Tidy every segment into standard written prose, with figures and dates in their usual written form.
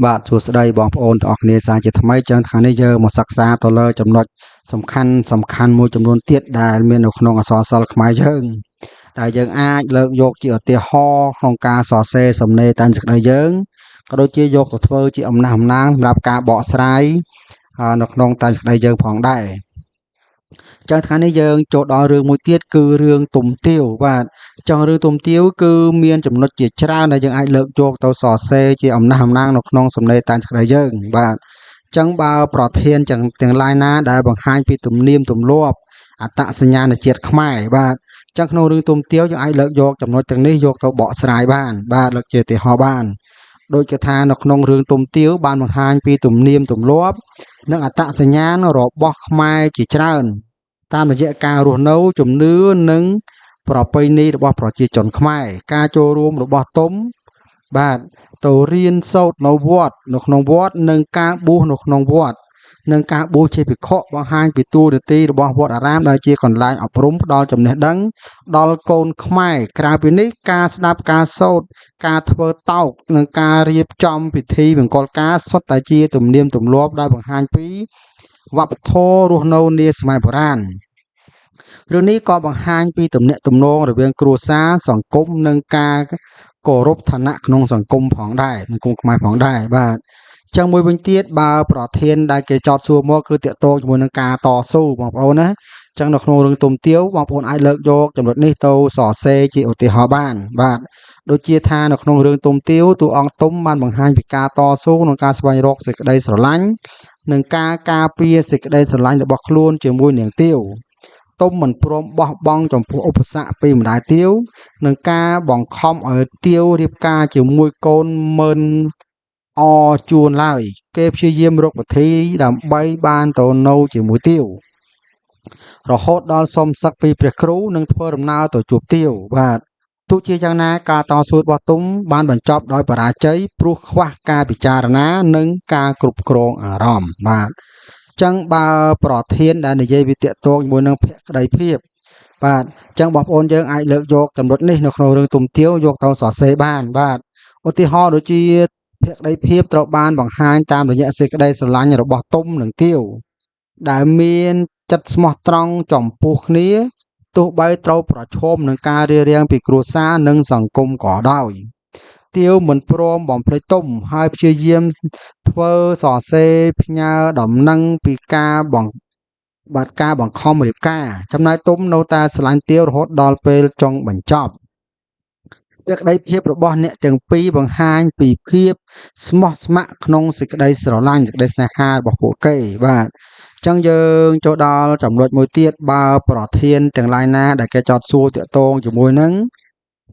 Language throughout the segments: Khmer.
បាទសួស្តីបងប្អូនទាំងអស់គ្នាសាជាថ្មីចឹងថ្ងៃនេះយើងមកសិក្សាទៅលើចំណុចសំខាន់សំខាន់មួយចំនួនទៀតដែលមាននៅក្នុងអក្សរសិល្ប៍ខ្មែរយើងដែលយើងអាចលើកយកជាឧទាហរណ៍ក្នុងការសរសេរសំណេរតែងសេចក្តីយើងក៏ដូចជាយកទៅធ្វើជាអំណះអំណាងសម្រាប់ការបកស្រាយនៅក្នុងតែងសេចក្តីយើងផងដែរចឹងថ្ងៃនេះយើងចូលដល់រឿងមួយទៀតគឺរឿងទុំទាវបាទចឹងរឿងទុំទាវគឺមានចំណុចជាច្រើនដែលយើងអាចលើកយកទៅសរសេរជាអំណះអំណាងនៅក្នុងសំណេរតែងសេចក្តីយើងបាទចឹងបើប្រធានទាំងឡាយណាដែលបង្ហាញពីទំនៀមទម្លាប់អត្តសញ្ញាណជាតិខ្មែរបាទចឹងក្នុងរឿងទុំទាវយើងអាចលើកយកចំណុចទាំងនេះយកទៅបកស្រាយបានបាទលើកជាឧទាហរណ៍បានដូចជាថានៅក្នុងរឿងទុំទាវបានបង្ហាញពីទំនៀមទម្លាប់និងអត្តសញ្ញាណរបស់ខ្មែរជាច្រើនតាមរយៈការរស់នៅជំនឿនិងប្រពៃណីរបស់ប្រជាជនខ្មែរការចូលរួមរបស់ទុំបាទទៅរៀនសូត្រនៅវត្តនៅក្នុងវត្តនិងការបួសនៅក្នុងវត្តនិងការបួសជាភិក្ខុបង្ហាញពីតួនាទីរបស់វត្តអារាមដែលជាកន្លែងអប់រំផ្ដល់ចំណេះដឹងដល់កូនខ្មែរក្រៅពីនេះការស្ដាប់ការសូត្រការធ្វើតោកនិងការរៀបចំពិធីមង្គលការសុទ្ធតែជាទំនៀមទម្លាប់ដែលបង្ហាញពីវប្បធម៌រស់នៅនាសម័យបុរាណរឿងនេះក៏បង្ហាញពីទំនាក់ទំនងរវាងគ្រួសារសង្គមនិងការគោរពឋានៈក្នុងសង្គមផងដែរសង្គមខ្មែរផងដែរបាទចឹងមួយវិញទៀតបើប្រធានដែលគេចោទសួរមកគឺតាក់ទងជាមួយនឹងការតស៊ូបងប្អូនណាចឹងនៅក្នុងរឿងទុំទាវបងប្អូនអាចលើកយកចំណុចនេះទៅសរសេរជាឧទាហរណ៍បានបាទដូចជាថានៅក្នុងរឿងទុំទាវតួអង្គទុំបានបង្ហាញពីការតស៊ូក្នុងការស្វែងរកសេចក្តីស្រឡាញ់និងការការពារសេចក្តីស្រឡាញ់របស់ខ្លួនជាមួយនាងទាវទុំមិនព្រមបោះបង់ចំពោះឧបសគ្គពីម្ដាយទាវនិងការបង្ខំឲ្យទាវរៀបការជាមួយកូនម៉ឺនអជួនឡើយគេព្យាយាមរកវិធីដើម្បីបានទៅនៅជាមួយទាវរហូតដល់សុំសឹកពីព្រះគ្រូនិងធ្វើដំណើរទៅជួបទាវបាទទោះជាយ៉ាងណាការតស៊ូរបស់ទុំបានបញ្ចប់ដោយបរាជ័យព្រោះខ្វះការពិចារណានិងការគ្រប់គ្រងអារម្មណ៍បាទចឹងបើប្រធានដែលនិយាយវិតកតងជាមួយនឹងភក្តីភាពបាទចឹងបងប្អូនយើងអាចលើកយកចំណុចនេះនៅក្នុងរឿងទុំទាវយកទៅសរសេរបានបាទឧទាហរណ៍ដូចជាភក្តីភាពត្រូវបានបង្ហាញតាមរយៈសេចក្តីស្រឡាញ់របស់ទុំនិងទាវដែលមានចិត្តស្មោះត្រង់ចំពោះគ្នាទោះបីត្រូវប្រឈមនឹងការរារាំងពីគ្រួសារនិងសង្គមក៏ដោយទាវមិនព្រមបំភ្លេចទុំហើយព្យាយាមធ្វើសរសេរផ្ញើដំណឹងពីការបង្បាទការបង្ខំរៀបការចំណែកទុំនៅតែស្រឡាញ់ទាវរហូតដល់ពេលចុងបញ្ចប់ភក្តីភាពរបស់អ្នកទាំងពីរបង្ហាញពីភាពស្មោះស្ម័គ្រក្នុងសេចក្តីស្រឡាញ់សេចក្តីស្នេហារបស់ពួកគេបាទចឹងយើងចូលដល់ចំណុចមួយទៀតបើប្រធានទាំងឡាយណាដែលគេចោទសួរតាក់ទងជាមួយនឹង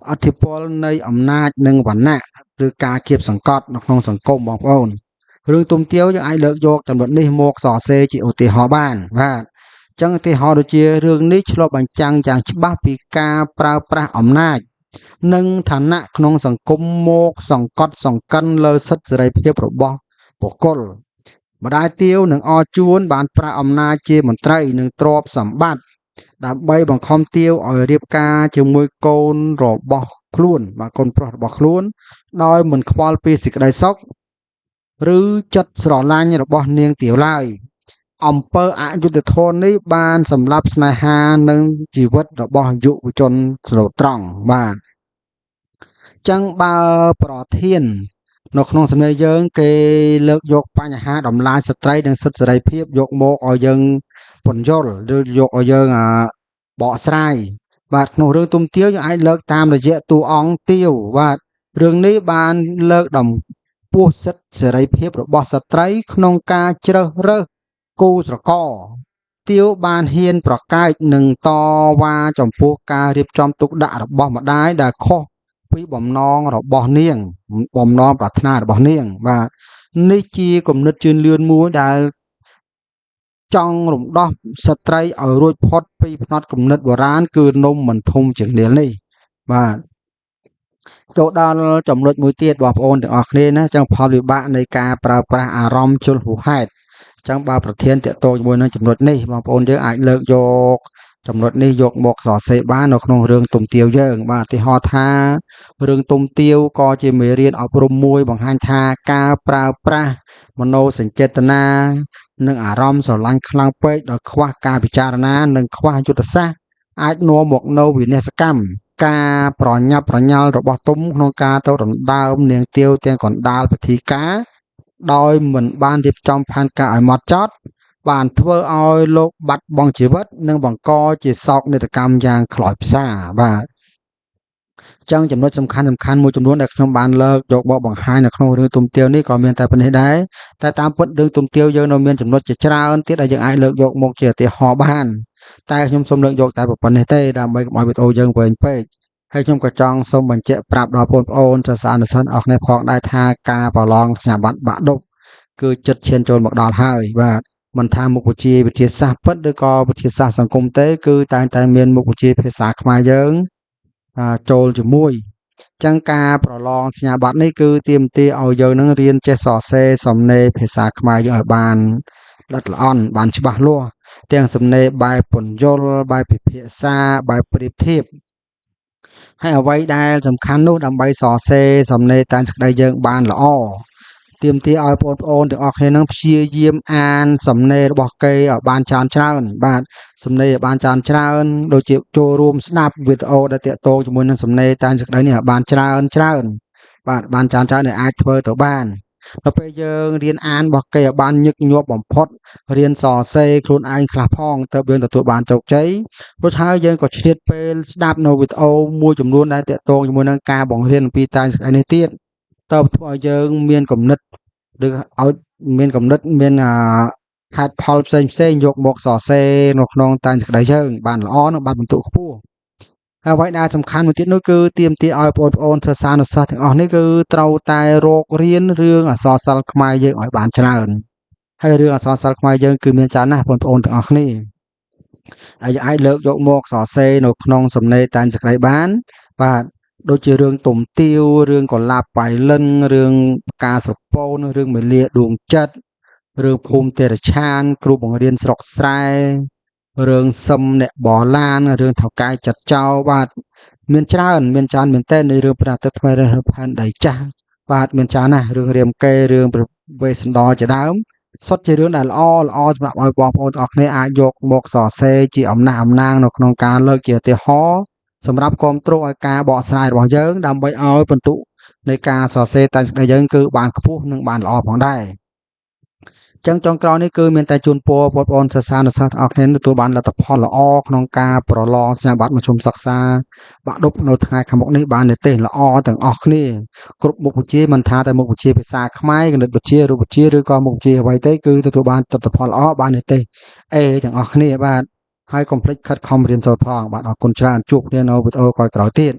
អធិពលនៃអំណាចនិងវណ្ណៈឬការគៀបសង្កត់នៅក្នុងសង្គមបងប្អូនរឿងទុំទាវយើងអាចលើកយកចំណុចនេះមកសរសេរជាឧទាហរណ៍បានបាទចឹងឧទាហរណ៍ដូចជារឿងនេះឆ្លុះបញ្ចាំងយ៉ាងច្បាស់ពីការប្រើប្រាស់អំណាចនិងឋានៈក្នុងសង្គមមកសង្កត់សង្កិនលើសិទ្ធិសេរីភាពរបស់បុគ្គលម្ដាយទាវនិងអជួនបានប្រើអំណាចជាមន្ត្រីនិងទ្រព្យសម្បត្តិដើម្បីបង្ខំទាវឲ្យរៀបការជាមួយកូនរបស់ខ្លួនបាទកូនប្រុសរបស់ខ្លួនដោយមិនខ្វល់ពីសេចក្តីសុខឬចិត្តស្រឡាញ់របស់នាងទាវឡើយអំពើអយុត្តិធម៌នេះបានសម្លាប់ស្នេហានិងជីវិតរបស់យុវជនស្លូតត្រង់បាទចឹងបើប្រធាននៅក្នុងសំណេរយើងគេលើកយកបញ្ហាតម្លៃស្ត្រីនិងសិទ្ធិសេរីភាពយកមកឲ្យយើងពន្យល់ឬយកឲ្យយើងបកស្រាយបាទក្នុងរឿងទុំទាវយើងអាចលើកតាមរយៈតួអង្គទាវបាទរឿងនេះបានលើកដំពោះសិទ្ធិសេរីភាពរបស់ស្ត្រីក្នុងការជ្រើសរើសគូស្រករទាវបានហ៊ានប្រកែកនិងតវ៉ាចំពោះការរៀបចំទុកដាក់របស់ម្ដាយដែលខុសពីបំណងរបស់នាងបំណងប្រាថ្នារបស់នាងបាទនេះជាគំនិតជឿនលឿនមួយដែលចង់រំដោះស្ត្រីឲ្យរួចផុតពីផ្នត់គំនិតបុរាណគឺនំមិនធំជាងនាលនេះបាទចូលដល់ចំណុចមួយទៀតបងប្អូនទាំងអស់គ្នាណាចឹងផលវិបាកនៃការប្រើប្រាស់អារម្មណ៍ជលហួហេតុចឹងបើប្រធានតកតងជាមួយនឹងចំណុចនេះបងប្អូនយើងអាចលើកយក ចំណុចនេះយកមកសរសេរបាននៅក្នុងរឿងទុំទាវយើង បាទឧទាហរណ៍ថារឿងទុំទាវក៏ជាមេរៀនអប់រំមួយបង្ហាញថាការប្រើប្រាស់មនោសញ្ចេតនានិងអារម្មណ៍ស្រឡាញ់ខ្លាំងពេកដោយខ្វះការពិចារណានិងខ្វះយុទ្ធសាស្ត្រអាចនាំមកនូវវិនាសកម្មការប្រញាប់ប្រញាល់របស់ទុំក្នុងការទៅដណ្ដើមនាងទាវទាំងកណ្ដាលពិធីការដោយមិនបានរៀបចំផែនការឲ្យហ្មត់ចត់បានធ្វើឲ្យលោកបាត់បង់ជីវិតនិងបង្កជាសោកនាដកម្មយ៉ាងខ្លោចផ្សាបាទចឹងចំណុចសំខាន់សំខាន់មួយចំនួនដែលខ្ញុំបានលើកយកមកបង្ហាញនៅក្នុងរឿងទុំទាវនេះក៏មានតែប៉ុណ្ណេះដែរតែតាមពិតរឿងទុំទាវយើងនៅមានចំណុចជាច្រើនទៀតដែលយើងអាចលើកយកមកជាឧទាហរណ៍បានតែខ្ញុំសូមលើកយកតែប៉ុណ្ណេះទេដើម្បីកុំឲ្យវីដេអូយើងវែងពេកហើយខ្ញុំក៏ចង់សូមបញ្ជាក់ប្រាប់ដល់បងប្អូនសិស្សានុសិស្សអរគ្នាផងដែរថាការប្រឡងសញ្ញាបត្របាក់ឌុបគឺចិត្តឈានចូលមកដល់ហើយបាទមិនថាមុខវិជ្ជាវិទ្យាសាស្ត្រពិតឬក៏វិទ្យាសាស្ត្រសង្គមទេគឺតែងតែមានមុខវិជ្ជាភាសាខ្មែរយើងចូលជាមួយចឹងការប្រឡងសញ្ញាបត្រនេះគឺទាមទារឲ្យយើងនឹងរៀនចេះសរសេរសំណេរភាសាខ្មែរយើងឲ្យបានល្អិតល្អន់បានច្បាស់លាស់ទាំងសំណេរបែបពន្យល់បែបពិភាក្សាបែបប្រៀបធៀបហើយអ្វីដែលសំខាន់នោះដើម្បីសរសេរសំណេរតែងសេចក្តីយើងបានល្អទាមទារឲ្យបងប្អូនទាំងអស់គ្នានឹងព្យាយាមអានសំណេររបស់គេឲ្យបានច្រើនច្រើនបាទសំណេរឲ្យបានច្រើនច្រើនដូចជាចូលរួមស្ដាប់វីដេអូដែលតាក់ទងជាមួយនឹងសំណេរតែងសេចក្តីនេះឲ្យបានច្រើនច្រើនបាទបានច្រើនច្រើនដែលអាចធ្វើទៅបានដល់ពេលយើងរៀនអានរបស់គេឲ្យបានញឹកញាប់បំផុតរៀនសរសេរខ្លួនឯងខ្លះផងទៅយើងទទួលបានជោគជ័យរួចហើយយើងក៏ឆ្លៀតពេលស្ដាប់នៅវីដេអូមួយចំនួនដែលតាក់ទងជាមួយនឹងការបង្រៀនអំពីតែងសេចក្តីនេះទៀតតើធ្វើឲ្យយើងមានគំនិតឬឲ្យមានគំនិតមានហេតុផលផ្សេងផ្សេងយកមកសរសេរនៅក្នុងតែងសេចក្តីយើងបានល្អនិងបានបន្ទុកខ្ពស់ហើយអ្វីដែលសំខាន់មួយទៀតនោះគឺទាមទារឲ្យបងប្អូនសិស្សានុសិស្សទាំងអស់នេះគឺត្រូវតែរករៀនរឿងអក្សរសិល្ប៍ខ្មែរយើងឲ្យបានច្រើនហើយរឿងអក្សរសិល្ប៍ខ្មែរយើងគឺមានច្រើនណាស់បងប្អូនទាំងអស់គ្នាហើយអាចលើកយកមកសរសេរនៅក្នុងសំណេរតែងសេចក្តីបានបាទដូចជារឿងទុំទាវរឿងកលាបបៃលិនរឿងផ្កាស្រពោនរឿងមលាដួងចិត្តរឿងភូមិទេរឆានគ្រូបង្រៀនស្រុកស្រែរឿងសឹមអ្នកបឡានរឿងថៅកែចាត់ចោលបាទមានច្រើនមានច្រើនមែនទែននៃរឿងព្រះអាទិត្យថ្មីឬផែនដីចាស់បាទមានច្រើនណាស់រឿងរាមកេរ្តិ៍រឿងព្រះវេស្សន្តរជាដើមសុទ្ធជារឿងដែលល្អល្អសម្រាប់ឲ្យបងប្អូនទាំងអស់គ្នាអាចយកមកសរសេរជាអំណះអំណាងនៅក្នុងការលើកជាឧទាហរណ៍សម្រាប់គ្រប់គ្រងឲ្យការបកស្រាយរបស់យើងដើម្បីឲ្យបន្ទុកនៃការសរសេរតែងសេចក្តីយើងគឺបានខ្ពស់និងបានល្អផងដែរចឹងចុងក្រោយនេះគឺមានតែជូនពរបងប្អូនសិស្សានុសិស្សទាំងអស់គ្នាទទួលបានលទ្ធផលល្អក្នុងការប្រឡងសញ្ញាបត្រមធ្យមសិក្សាបាក់ឌុបនៅថ្ងៃខាងមុខនេះបាននិទេសល្អទាំងអស់គ្នាគ្រប់មុខវិជ្ជាមិនថាតែមុខវិជ្ជាភាសាខ្មែរគណិតវិទ្យារូបវិទ្យាឬក៏មុខវិជ្ជាអ្វីទេគឺទទួលបានលទ្ធផលល្អបាននិទេស A ទាំងអស់គ្នាបាទហើយកុំភ្លេចខិតខំរៀនសូត្រផងបាទអរគុណច្រើនជួបគ្នានៅវីដេអូក្រោយៗទៀត។